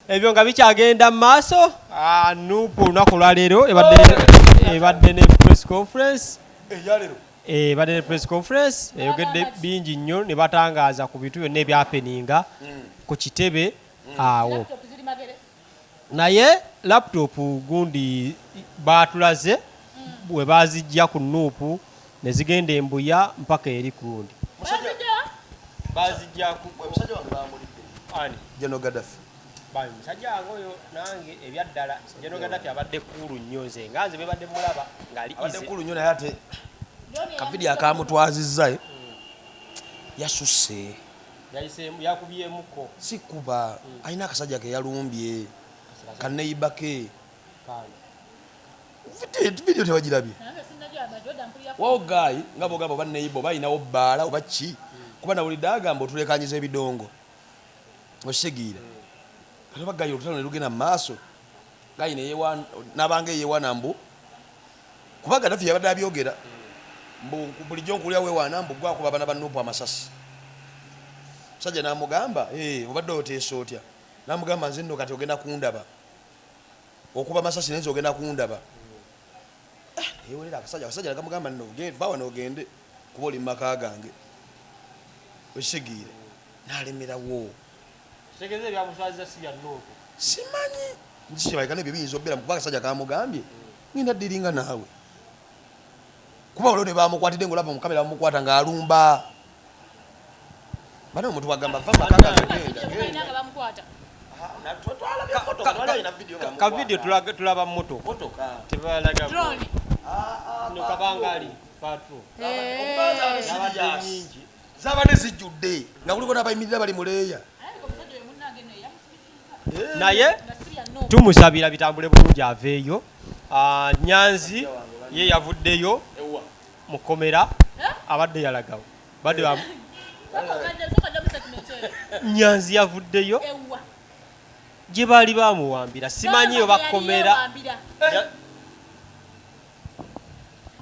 Ebyo nga bikyagenda mu maaso, NUP olunaku olwaleero ebadde ne press conference. Eyaleero. Ebadde ne press conference, eyogedde bingi nnyo ne batangaaza ku bintu byonna ebyapeninga ku kitebe awo. Laptop ziri Magere. Naye laptop gundi batulaze bwe bazijja ku NUP ne zigenda embuya mpaka eri kundi. Bazijja? Bazijja ku Omusajja wange bamulidde. Ani? General Gaddafi. Bali musajja wange oyo nange ebyaddala General Gaddafi abadde cool nnyo, nze nga nze bebadde mulaba ng'ali Abadde easy. cool nnyo, naye ate kavidiyo akamutwazizza yasusse. Yayiseemu, yakubyemuko. Si kuba alina akasajja ke yalumbye, kaneiba ke. Kandi. Vidiyo tewagirabye? Nange sinnagiraba, Jordan mpulira. Wawo guy nga bwogamba oba neighbor oba alinawo bbaala oba ki, kuba nawulidde agamba otulekanyiza ebidongo, okitegeera? Kati oba guy olutalo ne lugenda mu maaso, guy nabanga eyewana mbu kuba Gaddafi yabadde abyogera mbu bulijjo nkulya wewaana mbu gwakuba abaana ba NUP amasasi. Musajja n'amugamba, "Eh, obadde oteesa otya?" N'amugamba, "Nze nno kati ogenda kundaba okuba amasasi, naye nze ogenda kundaba." Yewolera akasajja nakamugamba, "Nno va wano ogende kuba oli mu maka gange," okitegeera? N'alemerawo. Kitegeeza ebyamuswaziza si bya NUP. Simanyi nkikibaleka nebyo biyinza okubeera kuba akasajja kamugambye, "Ngenda ddiringa naawe," kuba waliwo ne bamukwatidde ngaolaba mukamera bamukwata ng'alumba bane. Omuntu wagamba, "Va mu maka gange, genda, Alina genda." nga bamukwata. Ka video tulaba mmotoka tebalaga. Drone. No kabangali patrol. Yabadde nnyingi. Zabadde zijjudde nga kuliko n'abayimirira bali muleeya. Alabika omusajja oyo munnange nno yamusibisiza. Naye Nga si bya NUP. Tumusabira bitambule bulungi aveeyo. Nyanzi ye yavuddeyo mu kkomera. Eh? Abadde yalagawo badde Sooka ddamu statement eyo. Nyanzi yavuddeyo Ewa. gye baali bamuwambira, simanyi oba Gamba kkomera. yali yeewambira.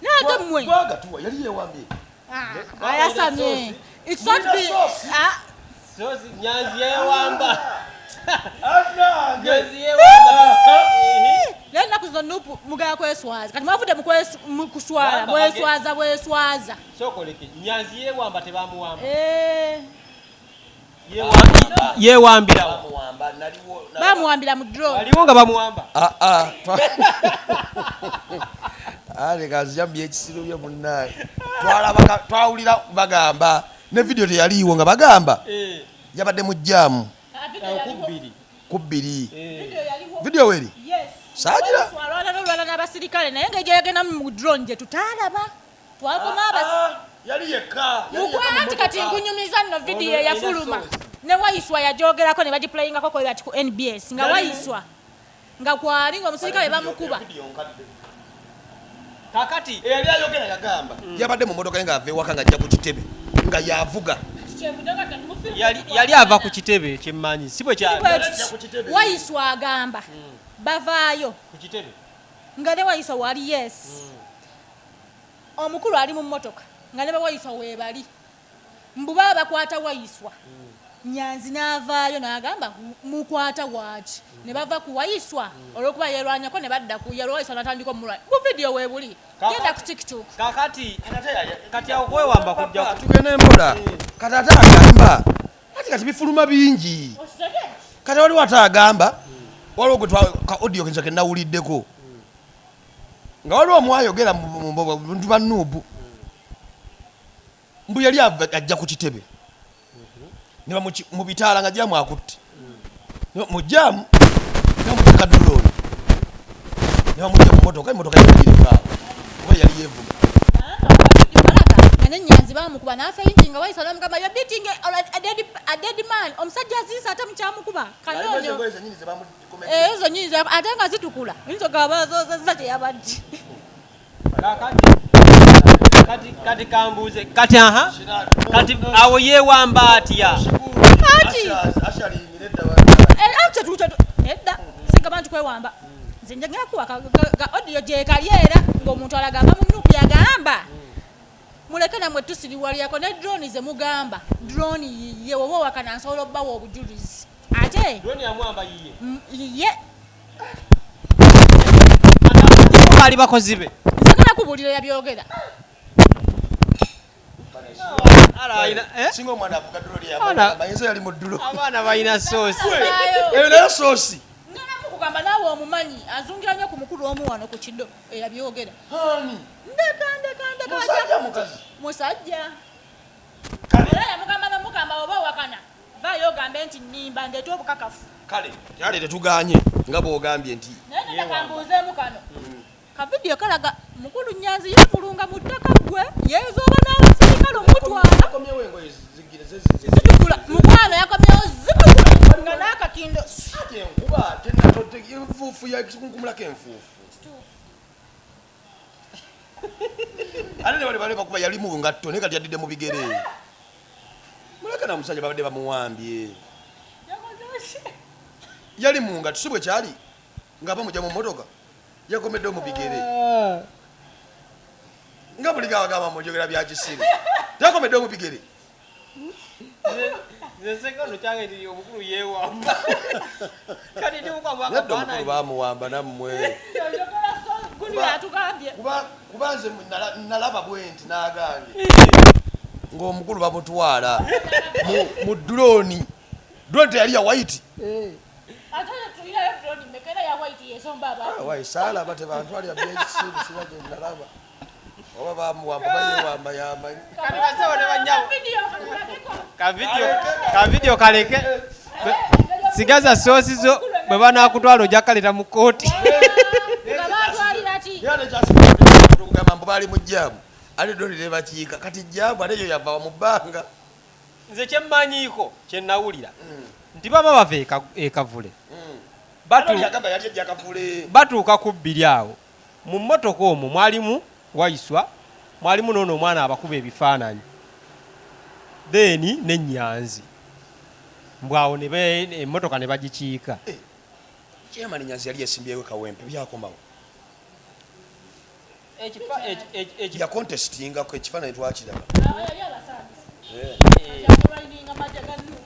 Naate mmwe. Gwagatuwa yali yewambye. Ah, ayasamye. It's not Mulina be sauce? Ah, Sozi Nyanzi yewamba. Nyanzi yewamba. Naye ennaku zino NUP mugala kweswaza. Kati mwavudde mu kuswala, Gamba mweswaza bweswaza. Sookoleke Nyanzi yewamba, tebamuwamba. Eh, Yewambirawo. Bamuwamba, naliwo. Bamuwambira mu drone. Waliwo nga bamuwamba. Ah, ah, leka nzija mu byekisiru byo munnaye. Twalaba, twawulira bagamba ne vidiyo teyaliiwo nga bagamba yabadde mu jam. Ah, video yaliwo. Okubbiri. Ku 2. Video yaliwo. Vidiyo weri. Yes. Saagira. Alwana n'olwana n'abasirikale, naye nga gyeyagenda mu drone gye tutaalaba. Twakoma abasi Yali yekka. Mugwana nti kati nkunyumiza nno vidiyo Ono eyafuluma. era source. Ne Waiswa yajogerako ne bagiplayingako ko bati ku NBS nga Waiswa nga kwali ng'omusirikale bamukuba. Kakati Eyali ayogera yagamba yabadde mu motoka ye ng'ava ewaka ng'ajja ku kitebe nga yavuga. Yali ava ku kitebe, kyemmanyi si bwe kyali. Waiswa agamba bavaayo Ku kitebe. Nga ne Waiswa wali, yes, omukulu ali mu mmotoka nga ne bawaiswa weebali, mbu baba bakwata Waiswa. Nyanzi n'avaayo n'agamba, "Mukwata waaki?" Ne bava ku Waiswa olw'okuba yeerwanyako ne badda ku ye Waiswa n'atandika omulwa. Bu vidiyo weebuli, genda ku TikTok. Kakati kati awo kwewamba kujja Tugenda empola. Kati ate agamba ati kati bifuluma bingi. Kati waliwo ate agamba waliwo gwe ka audio kenza ke nawuliddeko nga waliwo omwayogera mu bintu ba NUP mbu yali ajja ku kitebe ne mu bitaala nga jam akutte mu jam, ne bamuteeka drone ne bamujja mu motoka, emotoka yagireka oba yali yevuga. Balaga nga nenyanzi bamukuba n'afainti nga Waiswa namugamba, "You're beating a dead man." Omusajja aziise ate mukyamukuba kanoonyo. Ezo nyinza ate nga zitukula, oyinza ogamba zozezza kyeyabadde. Kakati kati kambuuze kati, aha, kati awo yeewamba atya? Ati edda sigamba nti kwewamba. Nze njagala kuwa ka audio gyekali era ng'omuntu alagamba mu NUP yagamba, "Muleke namwe tusiriwalyako ne drone ze mugamba drone yiye." Woba owakana nsobola obbawa obujulizi. Ate Drone yamwamba yiye. Yiye. Baali bakozi be. Nsagala kubuulira yabyogera. Eh? Singa omwana avuga drone Abaana- yambayinza yali mu ddulo. Abaana balina soosi. Eyo nayo soosi. Ngenda mukugamba naawe omumanyi azungira nnyo ku mukulu omu wano ku kido eyabyogera. Ani? Ndeka ndeka ndeka. Musajja mukazi? Musajja. Kale. Era yamugamba nomugamba oba owakana vaayo ogambe nti nnimba ndeete obukakafu. Kale kyale tetuganye nga bwogambye nti Naye ngenda kambuuzeemu kano. Kavidiyo kalaga mukulu Nyanzi yeevulunga mu ttaka ggwe yeezooba n'abasirikale omutwala. Yakomyewo engoye zigire Zitukula mukwano yakomyewo zitukula nga n'akakindo. Ate enkuba tenatodde enfuufu yakunkumulako enfuufu. Ate ne bali bali bakuba yali mu ngatto naye kati yaddidde mu bigere. Muleke na musajja babadde bamuwambye. Yali mu ngatto si bwe kyali nga bamugya mu mmotoka yakomeddewo mu bigere. Nga buli gabagamba munjogera bya kisiru. Yakomeddewo mu bigere. Nze nseka ono kyange nti omukulu yeewamba. Kati ndi mukwamba Nedda omukulu akafaananyi. bamuwamba nammwe. Gundi atugambye. Kuba nze nalaba bwe nti n'agange ng'omukulu bamutwala mu drone. Drone teyali ya white. Ate tulinayo drone mmeka era ya white yesomba abantu. Ah, wayi saalaba tebantwalira byekisiru sira gye nalaba. Oba bamuwamba oba yeewamba yamanyi. Kati basebo ne bannyabo. Video katulageko. Ka video kaleke. Sigaza soosi zo bwe banaakutwala ojja kukaleta mu kkooti. Nga batwalira ki? Era nekyasinga mbu baali mu jjaamu ate drone nebakiika kati jjaamu ate eyo yava mu bbanga. Nze kye mmanyiiko kye nawulira nti baba bava e Kavule. Yagamba yali ejja Kavule. Batuuka ku bbiri awo mu mmotoka omwo mwalimu Waiswa, mwalimu n'ono omwana abakuba ebifaananyi then ne Nyanzi mbwawo ne emmotoka ne bagikiika. Chairman Nyanzi yali yesimbyewo Kawempe byakomawo. Yakontestingako ekifaananyi twakiraba. Aba yali abasambisa. Akyakulwayininga majja ga nnu.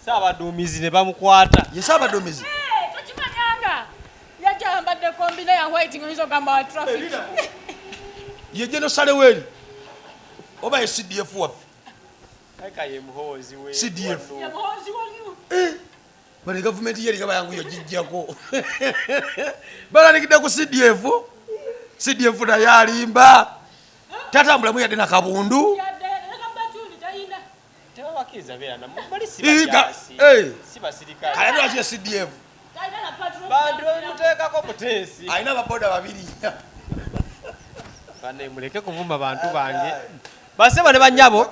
Saabaduumizi ne bamukwata. Ye saabaduumizi? Eh, tokimanyanga. Yajja ayambadde kombina ya white ng'oyinza ogamba wa traffic. Ye General Saleweri oba ye CDF waffe? Eka ye muhoozi we. CDF. Ye muhoozi wa nnu. Bano gavumenti ye erika bayanguye ogiggyako. Balandikidde ku CDF. CDF naye alimba. Tatambulamu yadde na kabundu. Yadde leka batuli talina. Tebabakkiriza beera na bali si bajaasi. Si basirikale. Kale lwaki ye CDF? Talina na patrol. Bantu bamuteekako buteesi. Alina ababoda babiri. Banne muleke kuvuma bantu bange. Basebo ne bannyabo,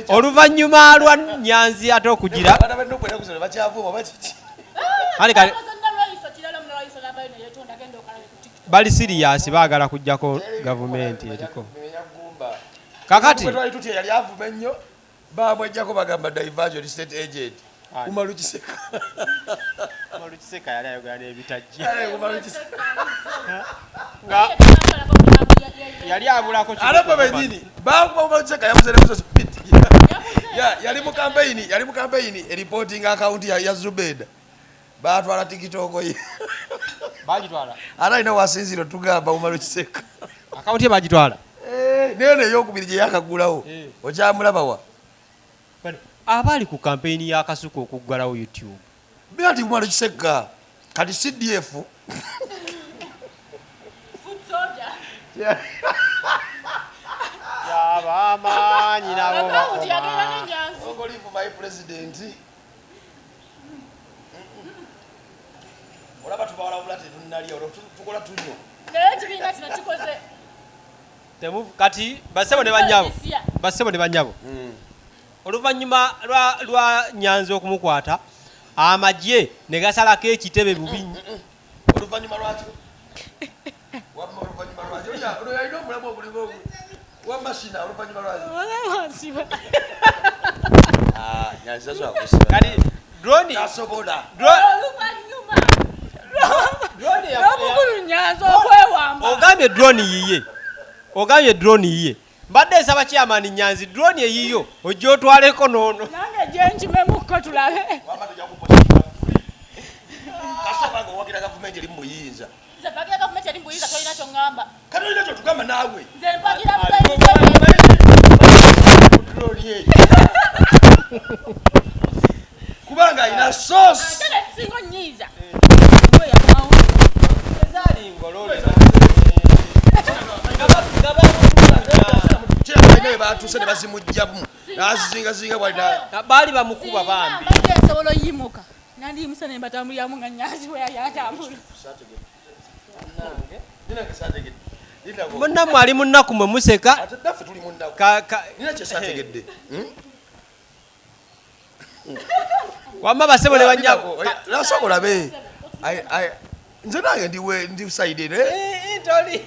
oluvannyuma lwa Nyanzi ate okugira Abaana ba Nup ennaku zino bakyavuma oba kiki? Kale kale. Ozonna lwayiso kirala omulala lwayiso n'avaayo ne yeetonda agenda okalabe ku TikTok. Bali serious baagala kuggyako gavumenti eriko. Kakati Bwe twali tutya yali avuma ennyo bamweggyako bagamba diversion state agent. Ani? Umaru Kiseka. Umaru Kiseka yali ayogera n'ebitajja. Kale Umaru Kiseka. Nga yali abulako kimu Ate bwe ku bennyini bakuba Umaru Kiseka yabuze ne social media. Yali mu campaign, yali mu campaign e reporting account ya Zubeda. Baatwala TikTok ye. Bagitwala. Ate alina wasinziira otugamba Umaru Kiseka. Account ye bagitwala. Naye eno ey'okubiri gye yakagulawo. Okyamulaba wa? Bano, abaali ku campaign ya Kasuku okuggalawo YouTube. Bira nti Umaru Kiseka. Kati CDF. Foot soldier. Y'abamaanyi nabo Account bakoma. yagenda ne Nyanzi. Ongolivu my president. Olaba tubawalabula tetunnalya, olwo tukola tunywa. Naye ekibiina kino kikoze. Kati basebo ne bannyabo. Kikoze Basebo ne bannyabo. Oluvannyuma lwa Nyanzi okumukwata, amagye ne gasalako ekitebe bubi. Oluvannyuma lwaki? Wamma oluvannyuma lwaki? Oya, ono yalina omulamu oguliko ogu. Wamma Shina, oluvannyuma lwaki? Wala nsiba. Ah, Nyanzi tasobola kusiba. Kati drone Tasobola. Oluvannyuma. Drone ya- N'omukulu Nyanzi okwewamba. Ogambye drone yiye. Ogambye drone yiye. Mbadde nsaba chairman Nyanzi drone eyiyo ojja otwaleko n'ono. Nange gye nkimemu. Ko tulabe. Wama tojja kupostinga free. Kasaba nga owagira gavumenti eri mu buyinza. Nze mpagira gavumenti eri mu buyinza, tolina ky'oŋŋamba. Kati olina ky'otugamba naawe. Nze mpagira Museveni. Drone eyo. Kubanga alina sauce. Ate nekisinga onnyiiza. Gwe yakomawo. Ezaali ngolole. Kirabika alina we baatuuse ne bazimugyamu n'azizingazinga bw'alina. Baali bamukuba bambi. Mbadde nsobola oyimuka. Nandiyimuse ne mbatambuliramu nga Nyanzi bwe yali atambula. Munnammwe ali mu nnaku mwe museka. Ate naffe tuli mu nnaku. Nina kye saategedde. Wamma basebo ne bannyabo. Nasooka olabe. Nze nange ndi side eno. Toli.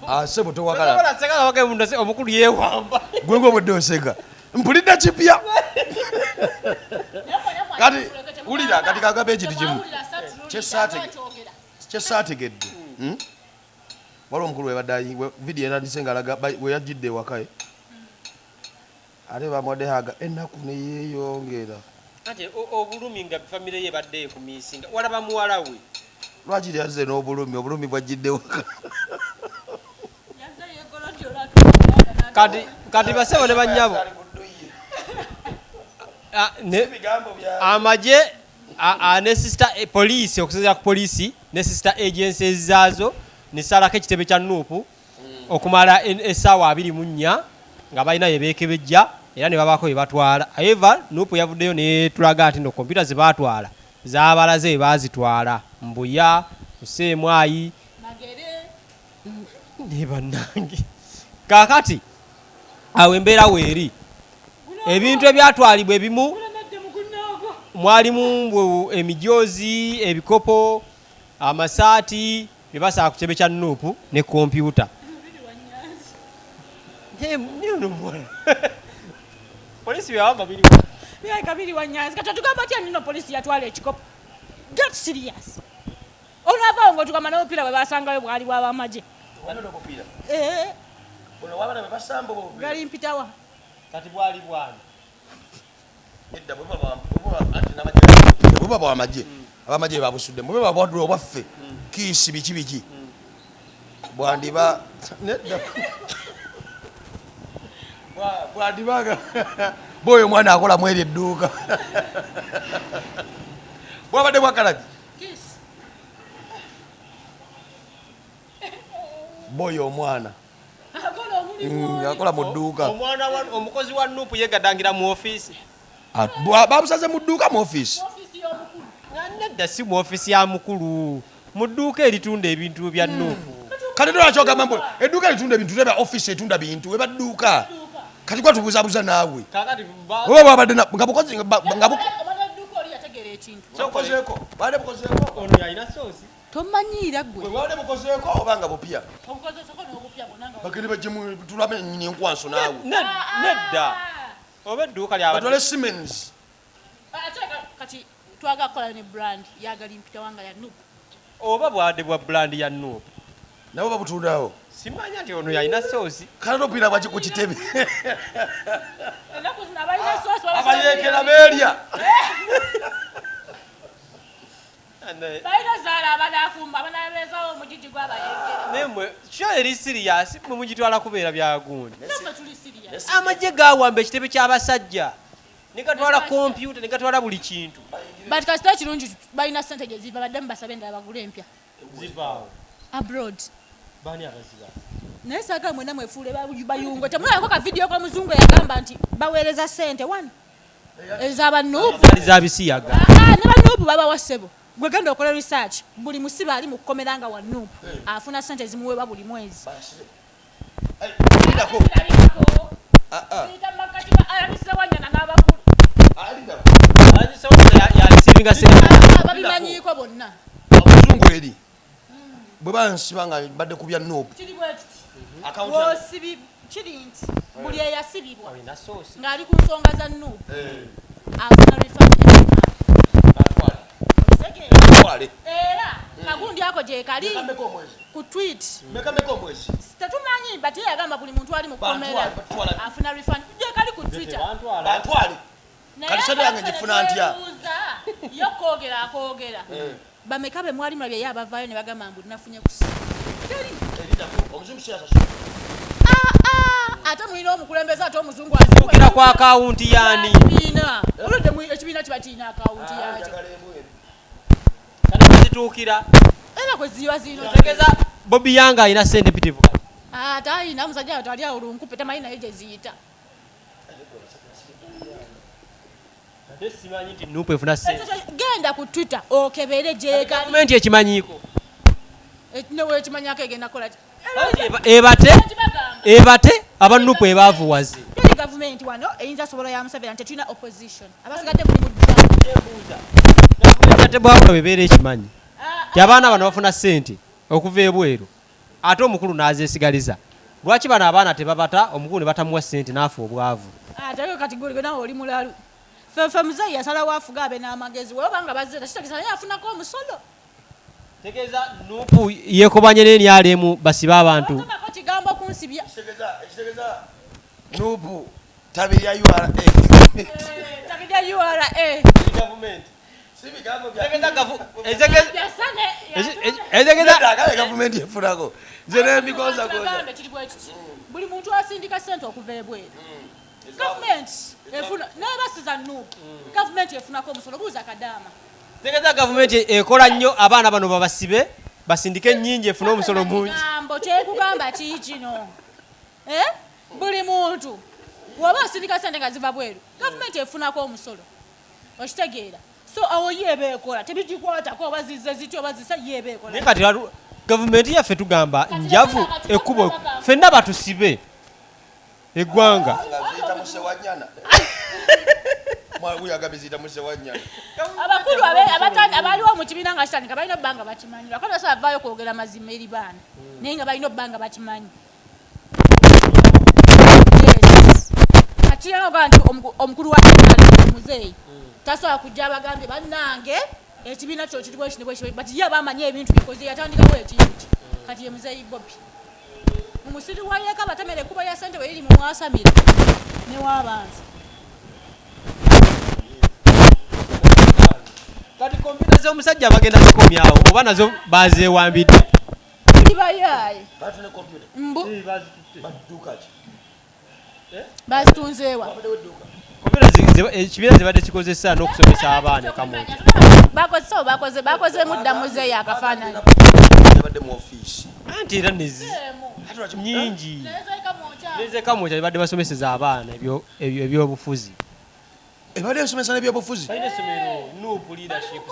Ah, ssebo towagala. Tosobola seka nga wakae mundu omukulu yeewamba. Gwe ng'obwedde oseka. Mpulidde kipya. Kati wulira kati kagamba ekintu kimu. Kye saategedde. Waliwo omukulu webadde vidiyo etandise ng'alaga we yajjidde ewaka ye. Ate bamuwadde haga ennaku ne yeeyongera. Ate obulumi nga famire ye ebadde ekumiisinga walaba muwala we. Lwaki yazze n'obulumi? Obulumi bwajjidde waka. Kati basebo ne bannyabo. Amagye ne sister poliisi okusinziira ku poliisi ne sister agencies zaazo ne salako ekitebe kya NUP okumala essaawa 24 nga balina bye beekebejja era ne babaako bye batwala. However, NUP yavuddeyo ne tulaga nti no kompyuta ze baatwala zaabalaze bye baazitwala Mbuya, Kuseemwayi, Magere. Ne bannange. Kaakati awo embeera weeri. Ebintu ebyatwalibwa ebimu mwalimu mbu emijoozi, ebikopo, amasaati bye basaba ku kitebe kya NUP ne kompyuta. Poliisi byawamba biri wa? Birabika biri wa Nyanzi. Kati otugamba otya nno poliisi yatwala ekikopo? Get serious. Onaavaawo ng'otugamba n'omupiira bwe basangayo bwali bw'abamagye. Gali mpitawa. Kati bwali bwani? Bwe bwamagye abamagye babusudde mube babwadde obwaffe kiisi biki biki bwandiba nedda bwandibaga bwoyo omwana akola mweri edduuka bwabadde bwakalagi boyo omwana akola mu dduuka. Omwana omukozi wa NUP yegadangira mu ofiisi. Bamusaze mu dduuka mu ofiisi. Nedda si mu ofiisi ya mukulu. Mu dduuka eritunda ebintu bya NUP. Kati lwaki ogamba mbu edduuka eritunda ebintu teba ofiisi etunda bintu eba dduuka. Kati gwa tubuzabuza naawe. Oba bwabadde nga bukozi nga edduuka oli yategeera ekintu. Bukozeeko. Bwabadde bukozeeko. Ono yalina soosi. Tomanyiira ggwe. Bwabadde bukozeeko oba nga bupya. Obukozeeko n'obupya bwonna nga bagende bajjemu tulabe nnyini enkwanso naawe. Nedda. Oba edduuka lyabadde. Batwale Siemens. Ate kati twagala kukola ne brand yagali mpita wanga ya NUP. Oba bwadde bwa brand ya NUP. Nabo babutundawo. Simanya nti ono yalina soosi. Kale n'obupiira bwaki ku kitebe. Ennaku zino abalina soosi abayeekera beerya. Balina zaala abanaakuuma abanaabeezawo omugigi gw'abayeekera. Naye mmwe kyo eri serious mwe mugitwala kubeera bya gundi. Naffe tuli serious. Amagye gaawamba ekitebe ky'abasajja. Ne gatwala kompyuta ne gatwala buli kintu. But kasita ekirungi balina ssente gye ziva baddemu basabe endala bagule empya. Zivaawo. Abroad. Baani abaziba? Naye saagala mwenna mwefuule bayungo. Temulabako ka vidiyo k'omuzungu eyagamba nti baweereza ssente wano ez'aba NUP. Zaali za bisiyaga. Ne ba NUP babawa ssebo. Gwe genda okola research buli musibe ali mu kkomera nga wa NUP afuna ssente ezimuweebwa buli mwezi. Babimanyiiko bonna. Omuzungu eri bwe bansiba nga mbadde ku bya NUP. Kiri bwe kiti. Kiri nti buli eyasibibwa ng'ali ku nsonga za NUP afuna refund. Era kagundi ako gye kali ku tweet. Tetumanyi but ye yagamba buli muntu ali mu kkomera afuna refund. Gye kali ku Twitter. Bantwale. Kati sente yange ngifuna ntya? Yo kwogera akwogera. Bameka be mwali mulabye ye abavaayo ne bagamba mbu nafunye ku ssente? Omuzungu si yasasula. Ah, ate mulina omukulembeze, ate omuzungu aziwa. Kwogera kwa akawunti yaani? Ekibiina. Oludde ekibiina kiba kirina akawunti yakyo. Kati bazituukira. Era kwe ziba zirina. Otegeeza Bobi Young alina ssente mpitirivu kati? Ah, talina, omusajja awo ali awo lunkupe, tamanyi naye gye ziyita. Ate simanyi nti NUP efuna ssente. Genda ku Twitter okebere gyekali. Gavumenti ekimanyiiko. Newekimanyako egenda kukola ki? Ebate, Ekibagamba. ebate aba NUP ebaavuwaze. Teri gavumenti wano eyinza sobola ya Museveni nti tetulina opposition. Abasigadde muli mu drama. Gavumenti ate bwabula bebeera ekimanyi nti abaana bano bafuna ssente okuva ebweru, ate omukulu n'azeesigaliza. Lwaki bano abaana tebabata, omukulu ne batamuwa ssente n'afa obwavu? Ate kati gwe nawe oli mulalu. Ffe muzeeyi yasalawo afuge abe n'amagezi. Weoba nga bazze tekitegeeza naye afunako omusolo. Tegeeza NUP yeekobanye ne NRM basibe abantu. Otomako kigambo kunsibya. Ekitegeeza NUP tabi lya URA. Tabi lya URA. Si bigambo bya Yasane. Nedda, gavumenti efunako. Nze n'emikozakoza. Bagambe kiri bwe kiti. Buli muntu asindika ssente okuva ebweru. Gavumenti efuna n'ebasiza NUP. Gavumenti efunako omusolo, buuza Kadaama. Tegeeza gavumenti ekola nnyo abaana bano babasibe basindike ennyingi efune omusolo mungi. Kigambo kyekugamba kii kino. Eh? Buli muntu bw'oba osindika ssente nga ziva bweru, gavumenti efunako omusolo. Okitegeera? So awo ye eba ekola, tebigikwatako oba zizze zitya oba zisa, ye eba ekola. Naye kati gavumenti yaffe tugamba njavu ekkubo ffenna batusibe eggwanga. Nga ziyita Musewanyana. Wuyo agambye ziyita Musewanyana. Abakulu abaliwo mu kibiina nga kitandika balina obba nga bakimanyi. Lwakuba tebasobola vaayo kwogera mazima eri baana, naye nga balina obba nga bakimanyi. Yes. Kati era ogamba nti omukulu wa NRM muzeeyi tasobola kujja abagambye bannange ekibiina kyo kiri bwekiti bwekiti, but ye aba amanyi ebintu bikoze, yatandikawo ekintu. Kati ye muzeeyi Bobi mu musiri wa yeeka batemera ekkubo lya ssente bwe liri mu mwasamira ne w'abanza. Kati kompyuta z'omusajja bagenda zikomyawo oba nazo bazeewambidde? Tuli bayaaye. Batune kompyuta. Mbu. Badduka ki? Bazitunzeewa. Kompyuta ekibiina zibadde kikozesa n'okusomesa abaana e Kamwokya. Bakozesa oba bakozeemu dda muzeeyi akafaananyi. Yabadde mu ofiisi. Anti era nnyingi. Nez'e Kamwokya zibadde basomeseza abaana ebyobufuzi. Ebadde esomesa n'ebyobufuzi. Balina essomero NUP Leadership.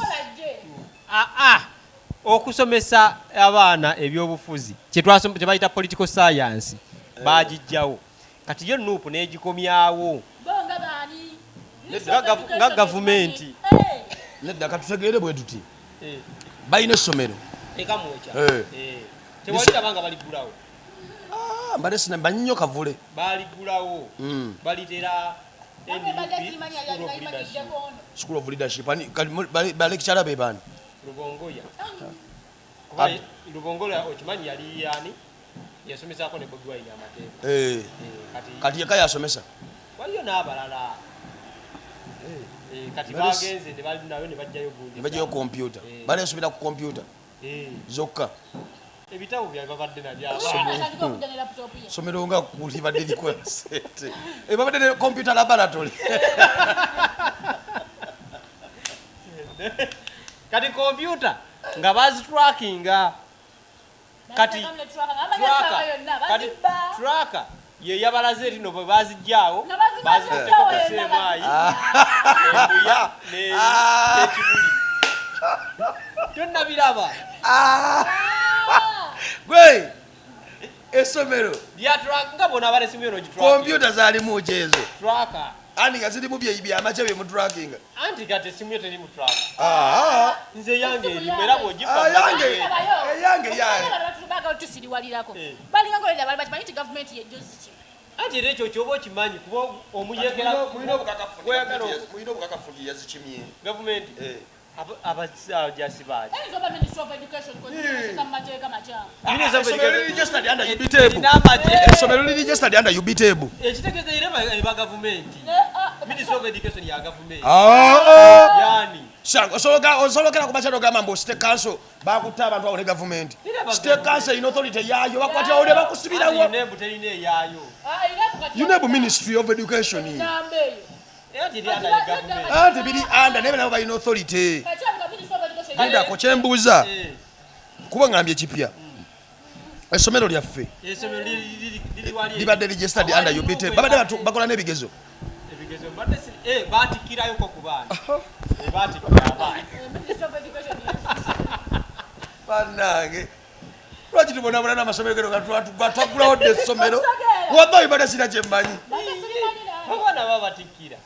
Okusomesa abaana ebyobufuzi kye bayita political science baagijjawo. Kati yo NUP n'egikomyawo. Nga gavumenti. Nedda, katutegeere bwe tuti. Balina essomero. E Kamwokya. Tewali abanga baliggulawo. Mbadde sina mbanyi nnyo kavule. Baliggulawo. Balitera NUP School of Leadership. School of Leadership. Ani, kati ba lecturer be bani? Lubongoya. Kuba Lubongoya okimanyi yali yani? Yasomesaako ne Bobi Wine amateeka. Kati yekka yasomesa. Waliyo n'abalala. Kati bagenze ne bali nayo ne bajjayo gundi. Ne bajjayo kompyuta. Baleesomera ku kompyuta. Zokka. Ebitabo bya babadde nabyo. Somero nga kuli badde likola ssente. Babadde ne computer laboratory. Kati kompyuta nga bazitrackinga. Kati tracker ye yabalaze eri no bwe bazijjaawo, baziteekako ku CMI, embuya n'ekibuli. Tonnabiraba. Gwe essomero lya tracker nga bw'onaaba n'essimu yo n'ogitrackinga. Kompyuta zaalimu ki ezo? Tracker. Anti nga zirimu byamakye bye mutrackinga. Anti kati essimu yo teri mu tracker. Nze yange erimu era bw'ogifa Eyange yange. Baagala otusiriwalirako. Balinga ng'oleda bali bakimanyi nti gavumenti ye jozi ki. Anti era ekyo ky'oba okimanyi kuba omuyekera Mulina obukakafu nti yazikimye. Gavumenti. Abajasi baaki? Eyinza oba Ministry of Education kozesa mu mateeka makyamu. Ministry of Essomero liri Education. registered under UBTEB. Erina amagye. Essomero liri registered under UBTEB. Ekitegeeza era eba gavumenti. Ministry of Education ya gavumenti. Ah, ah. Yani. Osolokera ku makyalo gamba mbu state council bakutte abantu awo ne gavumenti. State council erina authority yaayo, bakwatirawo ne bakusibirawo. UNEB terina eyaayo. UNEB Ministry of Education. Namba eyo. Era teri under ya gavumenti. Anti biri under naye nabo balina authority. Lindako kyembuuza kuba ngambye kipya. Essomero lyaffe Essomero liri wali. libadde registered under UBT. Babadde bakola n'ebigezo. Ebigezo mbadde baatikkirayoko ku baana. Baatikkira abaana. Bannange lwaki tubonabona n'amasomero geno nga twaggulawo dda essomero? Wallahi mbadde sirina kye mmanyi. Abaana babatikkira.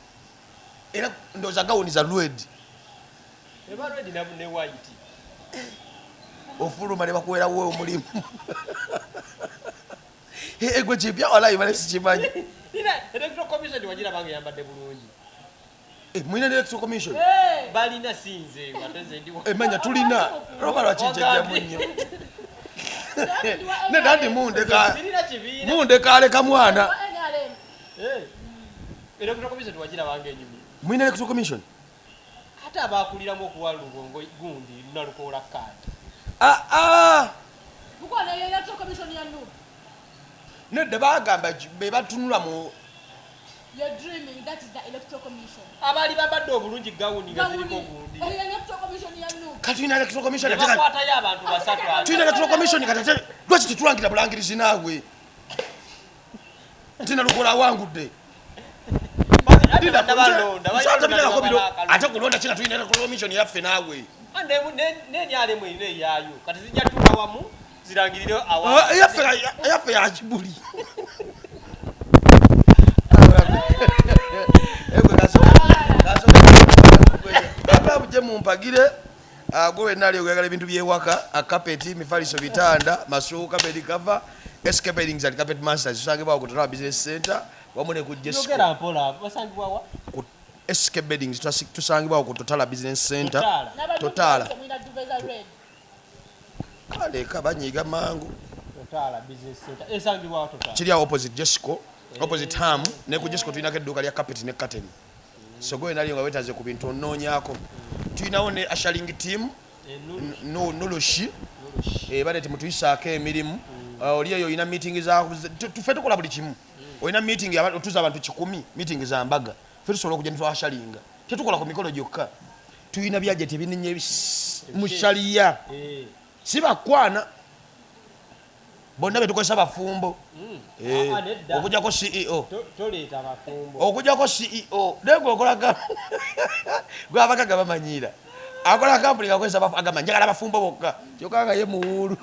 Era ndowooza gawuni za red. Eba red ne white. Ofuluma ne bakuwerawo omulimu. Egwe kipya wallahi mbadde sikimanyi. Electoral Commission wagiraba nga eyambadde bulungi. Mulina Electoral Commission? Balina sinze ate nze ndi Manya tulina. Roba lwaki njejjamu nnyo? Nedda nti mundeka. Sirina kibiina. Mundeka aleka mwana. Electoral Commission wagiraba nga enyumye. Mulina Electoral Commission? Ate abakuliramu okuwa Lubongo gundi nalukoola kaadi. Mukwano eyo Electoral Commission ya NUP. Nedda bagamba be batunula mu You're dreaming, that is the Electoral Commission. Abaali bambadde obulungi gawuni nga ziriko gundi. Eyo Electoral Commission ya NUP. Kati tulina Electoral Commission Ne ate bakwatayo abantu basatu ate. Tulina Electoral Commission kati ate lwaki tetulangira bulangirizi naawe? Nti Nalukoola awangudde. Ate balonda, Nsa bitangako biro, balonda. ate kulonda kina tulina Electoral Commission yaffe naawe. N'enyalemu erina eyaayo. Kati zijja tuula wamu zirangirire awamu. Eyaffe ya kibuli. Buje mumpagire. Gwe wenna ali oyagala ebintu by'ewaka, akapeti, mifaliso, bitanda, masuuka, bed cover, SK Beddings and Carpet Masters tusangibwa ku Total Business Center wamu ne ku Jesco. Yogera mpola, basangibwa wa? Ku SK Beddings tusangibwa ku Total Business Center. Total. Total. Mulina duvet za red. Kale banyiiga mangu. Total Business Center. Esangibwa wa Total? Kiri awo opposite Jesco, opposite Ham, ne ku Jesco tulinako edduuka lya carpet ne curtain. So gwe wenna ali nga weetaaze ku bintu onoonyaako. Tulinawo ne ushering team, Nulushi. Bane temutuyisaako emirimu. Oli eyo olina meeting za, ffe tukola buli kimu. Olina meeting otuza abantu 100, meeting za mbaga. Ffe tusobola okujja ne twashalinga. Tetukola ku mikolo gyokka. Tulina byajeti ebinene mu sharia. Si bakwana. Bonna be tukozesa bafumbo. Okujjako CEO. Toleeta bafumbo. Okujjako CEO. Naye gwe okola gwe abagaga bamanyiira. Akola kampuni kakozesa agamba njagala bafumbo bokka. Kyokka nga ye muwuulu.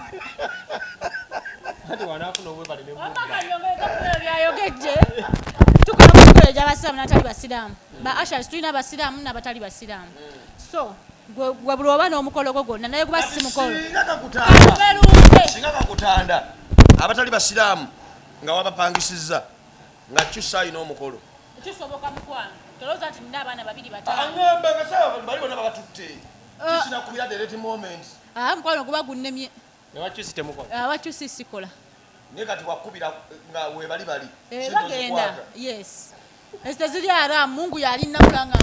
Ate wanaafuna obwebale ne Wamma kanyongere ku byayogedde. Tukola ku mikolo egy'abasiraamu n'abatali basiraamu. Ba ushers tulina abasiraamu n'abatali basiraamu. So, gwe buli oba n'omukolo gwo gwonna naye guba si mukolo. Singa kakutanda. Kalume. Singa kakutanda. Abatali basiraamu nga wabapangisizza nga kyusa alina omukolo. Kisoboka mukwano. Tolowooza nti nina abaana babiri bataano. Angamba nga saba bali bonna babatutte. Kisina kubira the right moment. Mukwano guba gunnemye. Ewakyusi temukola. Awakyusi sikola. Naye kati wakubira nga we bali bali. Sente Bagenda. ozikwata. Yes. Ezi teziri aramu, Mungu yalina kulanga.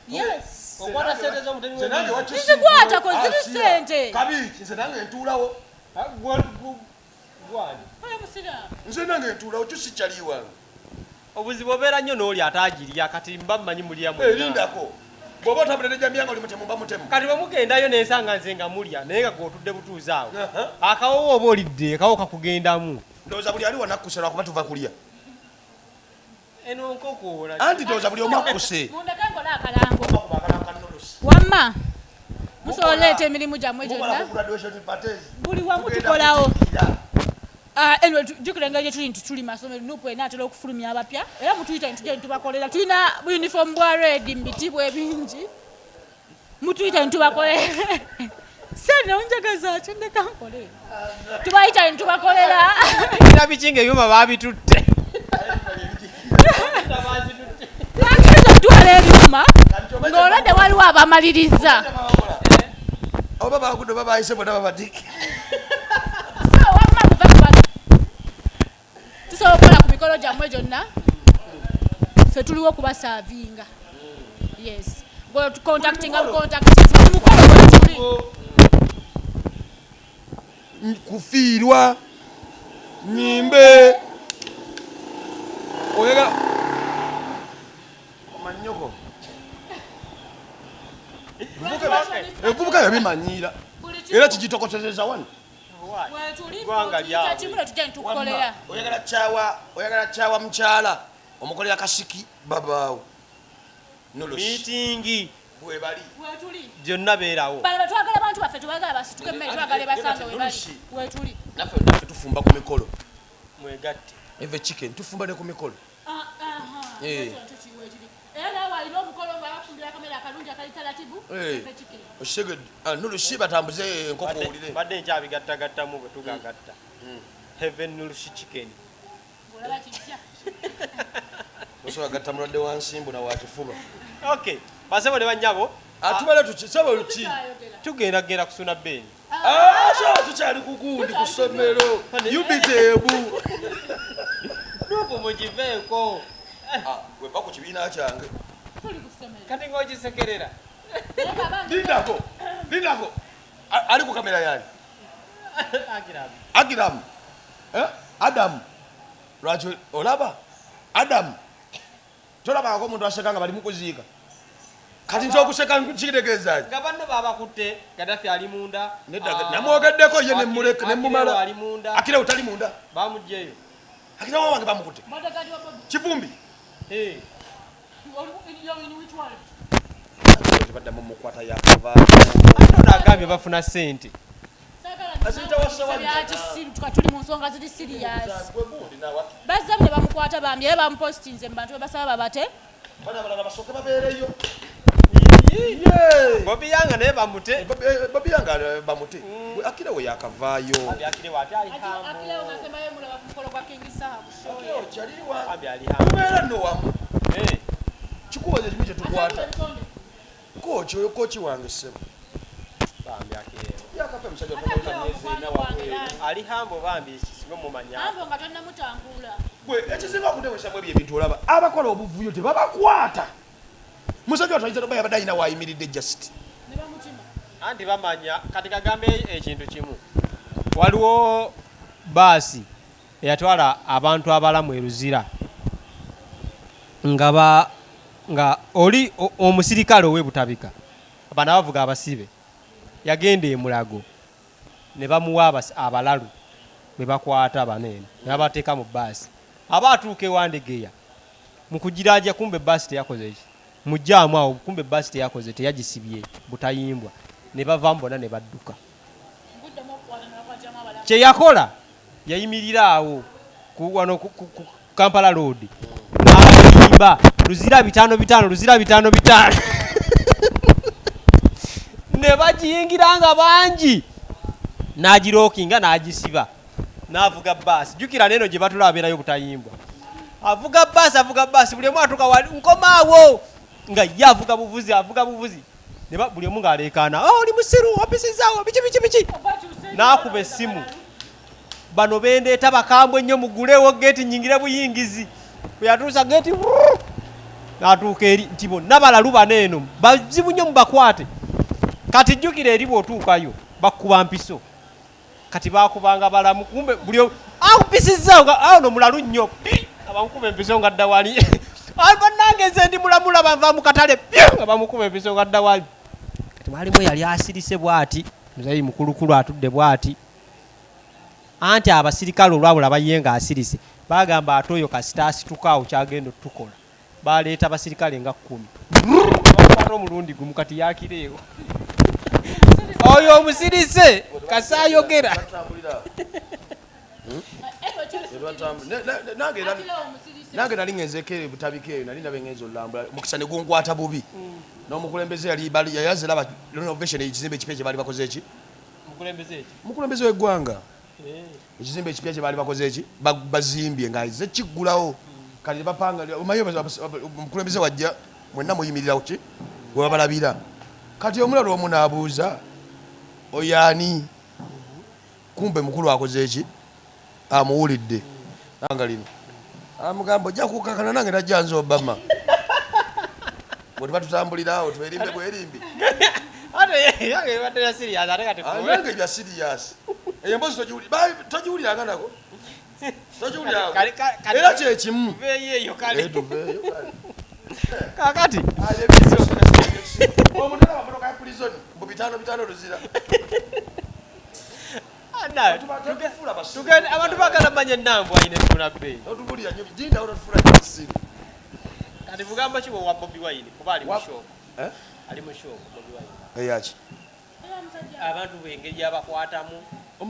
Yes. Okwata sente z'omutemi Nze nange wakyusi Nzikwatako, ntuula. ziri sente. Kabi, nze nange ntuulawo. Gwani. Oyo musiraamu. Nze nange ntuulawo, kyusi kyali wange. Obuzibu obeera nnyo n'oli ataagirya, kati mba mmanyi mulya mwenna. Lindako. Bw'oba otambula ne jambi yange oli mutemu, mba mutemu. Kati bwe mugendayo n'ensanga nze nga mulya, naye nga gw'otudde butuuzi awo. Akawoowo oba olidde, akawoowo kakugendamu. Ndowooza buli ali wanakkuse lwakuba tuva kulya. Eno nkoko ola. Anti ndowooza buli omu akkuse. Mundeke nkole akalango. Bakuba akalango ka Nulusi. Wamma, musobola oleeta emirimu gyammwe Mukola gyonna. ku graduation parties. Buli wamu Tugenda tukolawo. kutikkira. Anyway, jjukira engeri gye tuli nti tuli masomero, NUP enaatera okufulumya abapya. Era mutuyita nti tujje ne tubakolera. Tulina uniform bwa red mu bitibwa ebingi. Mutuyita ne tubakolera. Sente onjagaza ki ndeka nkole. Tubayita ne tubakolera. Era biki ng'ebyuma baabitutte. Bakkiriza okutwala ebyuma ng'olwadde waliwo abamaliriza. Oba bagudde oba bayise bonna babatike. So wamma muve ku bantu. Tusobola okukola ku mikolo gyammwe gyonna. Ffe tuliwo kubasaavinga. Yes, gwe contactinga contacts buli mukolo wetuli. Kufiirwa nyimbe oyagala omanyoko evubuka yabimanyiira era kigitokotezeza wano. Wetuli. Ggwanga lyabwe. Kimu netujja netukukolera. Oyagala kyawa, oyagala kyawa mukyala omukolera kasiki babaawo nolosi Miitingi. Bwebali. Wetuli. Byonna beerawo. Bano betwagala, bantu baffe tebagala basituke emmere, twagala ebasange webali. Wetuli. Naffe tufumba ku mikolo. Mwegatte. Eve chicken tufumba ne ku mikolo. Ah, aha. Eh. Era naawe alina omukolo nga bakufumbira akamere akalungi akali talatibu. Eh. Eve chicken. Okitegedde? Nolusi batambuze enkoko owulire. Badde nkyabigattagattamu bwe tugagatta heaven nulushi chicken. Ng'olaba kijja. Osobola gatta mulwadde wa nsimbu na wa kifuba. Okay, basebo ne bannyabo. Atubale tukisaba luki. Tukyayogera. Tugenda genda kusuna beeni. Sawa tukyali kugundi ku ssomero ubiteebu. Nuku mugiveeko. Weva ku kibiina kyange. Tuli ku ssomero. Kati ng'ogisekerera. Naye baba- Lindako, lindako. Ali ku kamera yani? Agiramu. Agiramu. Eh? Adamu, lwaki olaba Adamu tolabangako omuntu aseka nga bali mukuziika? Kati nti okuseka kitegeeza ki? Nga banno babakutte, Gadafi ali munda. Nedda, Ah, namwogeddeko ye nemuleka Akirewo nemumala. Ali munda. Akirewo tali munda. Bamugjeyo. Akirewo wange bamukutte. Bodyguard wa Bobi. Kivumbi. Eh, You're in which world? Tebaddamu mukwata yakava. Ate ono agambye bafuna ssente. Saagala Aziyita wa Sewali. bya kisiru, tuka tuli mu nsonga ziri serious. Bazzamu ne bamukwata bambi, era bamupostinze mu bantu bebasaba babate. Bana abalala basooke babeereyo. Bobi Yanga naye bamute. Bobi Yanga bamute. Akira we yakavaayo. Bambi Akirewo ate ali hambo. Akirewo ngasembayo mulaba ku mukolo gwa King Saha ku show ye. Akirewo kyaliwa. Bambi ali hambo. Tubeera nno wamu. Eh, Kikuba kye kimu kye tukwata. Ate ebikonde. Kooki oyo, kooki wange ssebo. Bambi Akirewo Yakafa omusajja. Ate Akirewo mukwano gwange nange. Ali hambo bambi, ekisinga mumanya. Ambo nga tonnamutangula. Gwe ekisinga okutewesa ebyo ebintu, olaba abakola obuvuyo tebabakwata. Musajja wattu ayinza noba yabadde alina waayimiridde just. Ne bamutima. Anti bamanya. Kati kagambe ekintu kimu, waliwo baasi eyatwala abantu abalamu eruzira nga ba nga oli omusirikale ow'ebutabika bano abavuga abasibe yagenda emulago ne bamuwa abalalu bwe bakwata baneeno ne babateeka mu baasi. Aba atuuka ewandegeya mu kugiraja, kumbe baasi teyakoze ki mujjaamu awo, kumbe baasi teyakoze, teyagisibye butayimbwa, ne bavaamu bonna ne badduka. Nguddemu okukwata nabakwatiramu abalamu. Kyeyakola, yayimirira awo wano ku Kampala Road n'ayimba Luzira 5 5, Luzira 5 5, ne bagiyingira nga bangi, n'agirookinga n'agisiba n'avuga baasi. Jjukira neeno gye batula abeerayo butayimbwa, avuga baasi, avuga baasi, buli omu atuuka wali nkomaawo nga ye avuga buvuzi, avuga buvuzi. Ne buli omu ng'aleekaana, "Oh, oli musiru, opisizaawo biki biki biki." N'akuba essimu, "Bano bendeeta bakambwe nnyo, mugulewo geeti nyingire buyingizi." Bwe yatuusa geeti n'atuuka eri nti bonna balalu bano eno bazibu nnyo, mubakwate. Kati jjukira eri bw'otuukayo bakuba mpiso. Kati bakubanga balamu, kumbe buli akupisizza nga awo no mulalu nnyo. Pi! Abamukuba empiso nga dda wali. "Ah, bannange, nze ndi mulamu, laba nva mu katale." Pi! Nga bamukuba empiso nga dda wali. Kati mwalimu eyali asirise bw'ati, muzeeyi mukulukulu atudde bw'ati. Anti abasirikale olwabula ye nga asirise bagamba, "Ate oyo kasita asituka awo kyagenda otukola." Baleeta abasirikale nga 10, bakwata omulundi gumu. Kati yakireewo oyo omusirise kasaayogera. Nange nali ngenzeeko eyo Butabika, eyo nali ndaba engenza olulambula, mukisa ne gunkwata bubi n'omukulembeze yali yali azze laba renovation, ekizimbe ekipya kye baali bakoze eki. Mukulembeze eki? Omukulembeze w'eggwanga. Ekizimbe ekipya kye baali bakoze eki, bazimbye nga ze kiggulawo. Kati bapanga, omanyi omukulembeze wajja mwenna muyimirira ki we babalabira. Kati omulala omu n'abuuza, "Oyo ani?" Kumbe mukulu akoze eki, amuwulidde nanga lino. Amugamba ojja kukakana nange najja nze Obama. Bwe tuba tutambulira awo twerimbe bwerimbi. Ate yange ebadde ya serious ate kati Ah, nange bya serious. Eyo emboozi togiwuliranga nako. Togiwuliranga. Era kye kimu. Tuveeyo eyo kale. Eh, tuveeyo kale. Kaakati. Omuntu alaba mmotoka ya prison mbu bitaano bitaano luzira. Tugende abantu bagala manya enambwa ayina ettuna bbeeyi. Totubulira nnyo jinda otufula kisiru. Kati bugamba ki bwa Bobi Wine kuba ali mu shock. Eh? Ali mu shock Bobi Wine. Eyaki? Abantu be engeri gyabakwatamu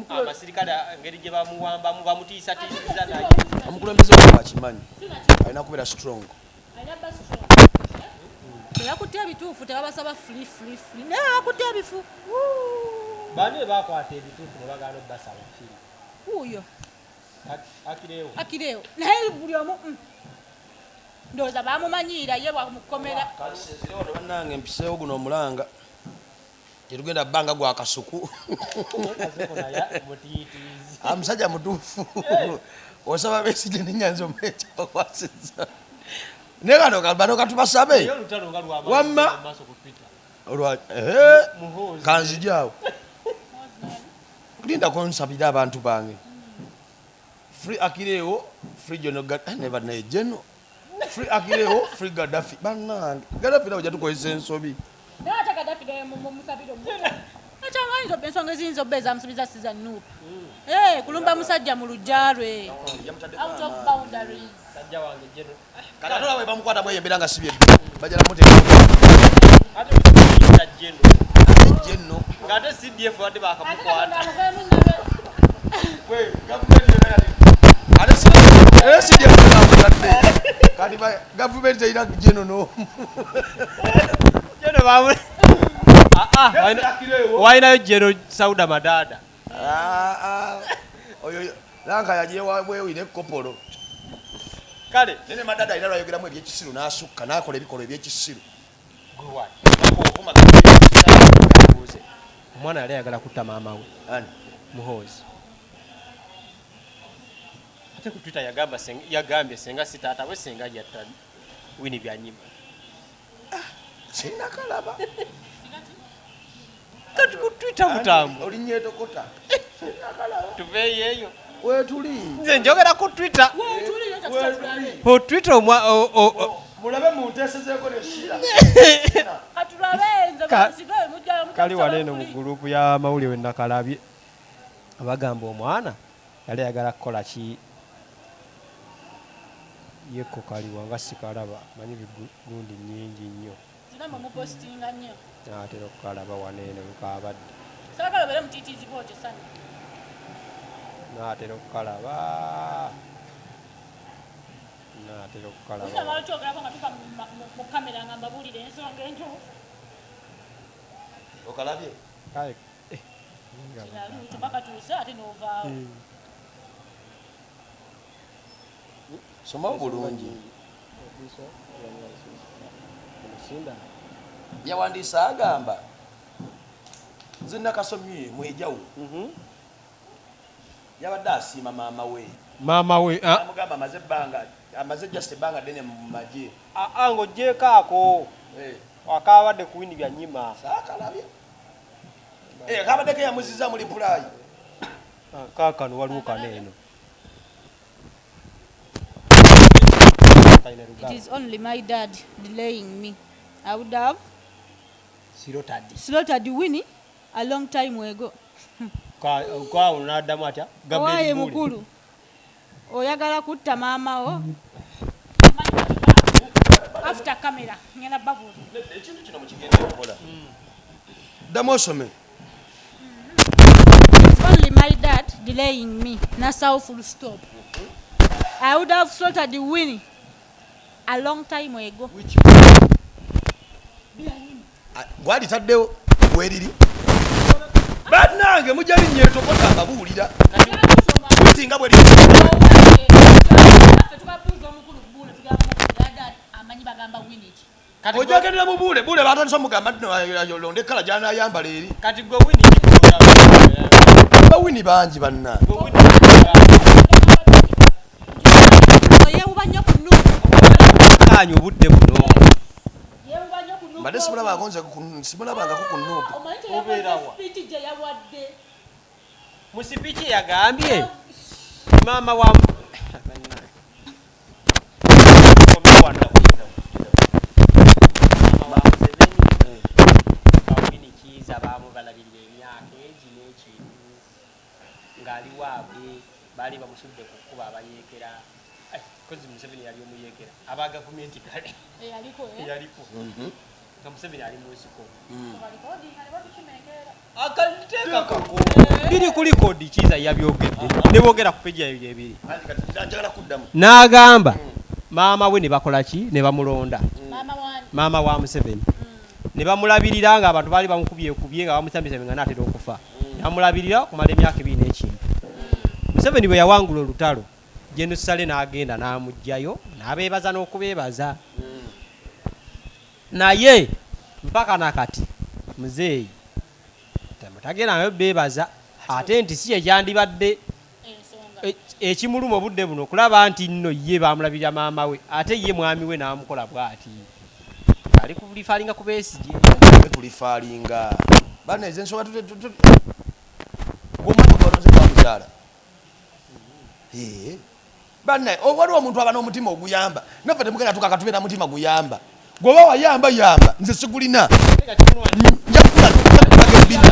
abasirikale engeri gye bamuwambamu bamutiisatiisiza naye. Omukulembeze waabwe akimanyi. Alina kubeera strong. Tebakutte ebituufu tebabasaba free free free naye bakutte ebifu. Bani bakwata ebituufu ne bagaana obbasaba kiri. Wuuyo. Akireewo. Akireewo naye buli omu ndowooza bamumanyiira ye bwamukomera. Kansinzire wano bannange mpiseewo guno omulanga. Tetugenda bbanga gwa kasuku. Omusajja mutuufu. Osaba Besigye n'Ennyanzi omuleete bakwasizza. Naye kano bano katubasabe. Wamma. Kanzije awo. Lindako nsabire abantu bange. Free Akireewo, free General Gaddafi, never naye General. Free Akireewo, free Gaddafi. Bannange, Gaddafi nawe jatukozesa ensobi. Naye ate Gaddafi naye mumusabire omuto. Ekyo ensonga eziyinza obba ezamusubiza si za Nup. Kulumba musajja mu luggya lwe. Out of boundaries. Sajja wange General. Kati ate olaba bwe bamukwata mweyembera nga si bye. Bajala muteeka. Ate muyita General. Ate General. Ng'ate CDF badde bakamukwata. We, gavumenti yonna kati. Ate CDF bamutadde. Kati gavumenti terina General n'omu. General bamu. Walinayo General Sauda Madada. Oyo lanka yagiyewa bwewire ekkopolo. Kale. Nene Madada alina lwayogeramu ebyekisiru n'asukka n'akola ebikolwa ebyekisiru. Omwana yali ayagala kutta maama we. Ani? Muhoozi. Ate ku Twitter yagambye senga si taata we senga yatta Winnie Byanyima. Sinnakalaba. Kati ku Twitter mutambo. Olinnya etokota. Tuveeyo eyo. Weetuli. Nze njogera ku Twitter. Weetuli. Ku Twitter mulabe munteesezeeko ne Shira. Katulabe nze bansibe mujja Kali wano eno mu gurupu y'amawulire we nakalabye. Bagamba omwana yali ayagala kukola ki? Yekko kaliwa nga sikalaba, manyi bigundi nnyingi nnyo. Zina mwe mupostinga nnyo. Naatera okukalaba wano eno bwekabadde. Saagala obeere mutiitiizi bw'otyo sana. Naatera okukalaba. Naatera okukalaba. Oyinza okyogerako nga tuva mu kamera nga mbabuulira ensonga entuufu. Okalabye? Kale. Kiralu, kyokka katuuse ate n'ovaawo. Soma bulungi. Yawandiise agamba nze nakasomye mwejawulo. Yabadde asiima maama we. Maama we, ah. Amugamba amaze ebbanga, amaze just ebbanga ddene mu magye. Ng'oggyeeko ako. Akaabadde ku Winnie Byanyima. Saakalabye. Akabaddeko yamuzizza mu lipulaayi. Kaakano waliwo kano eno. It is only my dad delaying me. I would have slaughtered Winnie a long time ago. Kwawo n'addamu atya? Owaaye mukulu, oyagala kutta maama wo? After camera, ngenda babuulira. Ekintu kino mukigende okukola. Ddamu osome. It's only my dad delaying me. Nassau full stop. I would have slaughtered Winnie a long time ago. Gwalitaddewo weriri. Bannange mujja linnya etokota mbabuulira. Tweet nga bwe liri. Ojagendera mu buule, buule batandise omugamba nti no, londa ekkala gy'anaayambala eri. Kati gwe Winnie ki gw'oyagala? Ba Winnie bangi bannange. Gwe Winnie ki gw'oyagala? Oyewuba Kyagaanye obudde buno. Yeewuba nnyo ku NUP. Mbadde simulabangako nze simulabangako ku NUP. Omanyi kye yakoze, Obeerawa? speech gye yawadde. Mu speech yagambye maama wa Maama wa Museveni, Bawini Kiiza baamubalabirira emyaka egi n'ekintu ng'ali waabwe, baali bamusudde ku kkubo abayeekera. Ai, kozi Museveni yali omuyeekera aba gavumenti kale. Eyaliko, eh? Yaliko nga Museveni ali mu nsiko. Baliko, Akaliteekako biri ku record. Kiiza yabyogedde ne boogera ku page yayo gyebiri. Anti kati njagala kuddamu. N'agamba maama we ne bakola ki, ne bamulonda. Maama wani? Maama wa Museveni ne bamulabirira ng'abantu baali bamukubyekubye nga bamusambisambye nga naatera okufa, ne bamulabirira okumala emyaka 2 n'ekintu. Museveni bwe yawangula olutalo, Gen Saleh n'agenda n'amuggyayo n'abeebaza n'okubeebaza, naye mpaka nakati muzeeyi tagendangayo beebaza, ate nti si kyekyandibadde. Ensonga. Ekimuluma obudde buno okulaba nti nno ye bamulabirira maama we, ate ye mwami we n'amukola bw'ati, ali kulifaalinga ku Besigye. Tulifaalinga bana ezo ensonga. Omwana gwanoze gwamuzaala. Banna, waliwo omuntu aba n'omutima oguyamba, naffe temugenda tukaka tubeera mutima guyamba. Gweoba wayamba yamba, nze sigulina, nja kulaga ebina.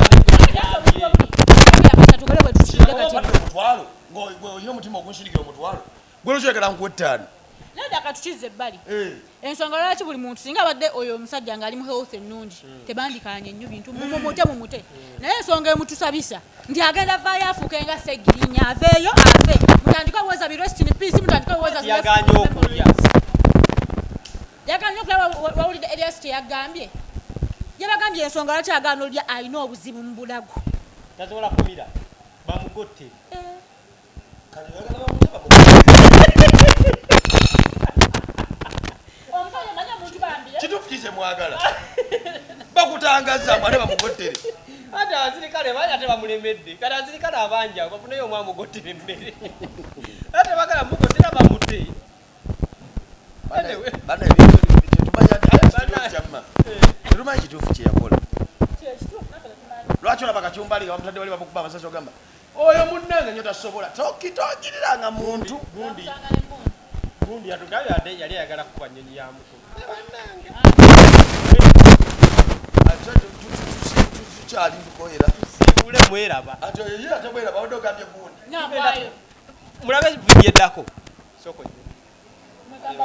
Tukole bwe tutudde kati. Omutwalo olina omutima ogunsirikira omutwalo gwenokyogera nkuwa 5. Nedda, katukize ebbali ensonga lwaki buli muntu singa abadde oyo omusajja ng'ali mu health ennungi tebandikanye nnyo bintu mumute mumute, naye ensonga emutusabisa nti agenda vaayo afuuke nga Segirinya, aveeyo ave mutandike obuweza bi rest in peace, mutandike obuweza. Yagaanye okulya. Yagaanye okulya. Wawulidde Erias kyeyagambye? Yabagambye ensonga lwaki agaana olya, alina obuzibu mu bulago. Tasobola kumira, bamugotte. Eh. Kati oyagala bamute bamute. Omusajja manyi omuntu bambi, eh? Kituufu kise mwagala bakutangaza mwane bamugottere. Ate abasirikale bangi ate bamulemedde. Kati abasirikale abangi abo bafuneyo omu amugottera emmere, ate bagala mugottera bamute. Anyway. Bana, ebintu tetumanyi, tetumanyi kituufu kyeyakola. Kyekituufu, naffe tetumanyi. Lwaki olaba Kacumbali nga bamutadde wali bamukuba amasasi, ogamba oyo munnange nyo tasobola tokitongiriranga muntu. Gundi. Bamusanga n'emmundu. Gundi yatugambye ate yali ayagala kukuba nnyonyi ya mukulu. Ate tukyali tukoyera. Siibule mweraba. Ate oyo ye ate bweraba wadde ogambye gundi. Nambwayo. Mulabe vidiyo eddako. Soko. Mugamba.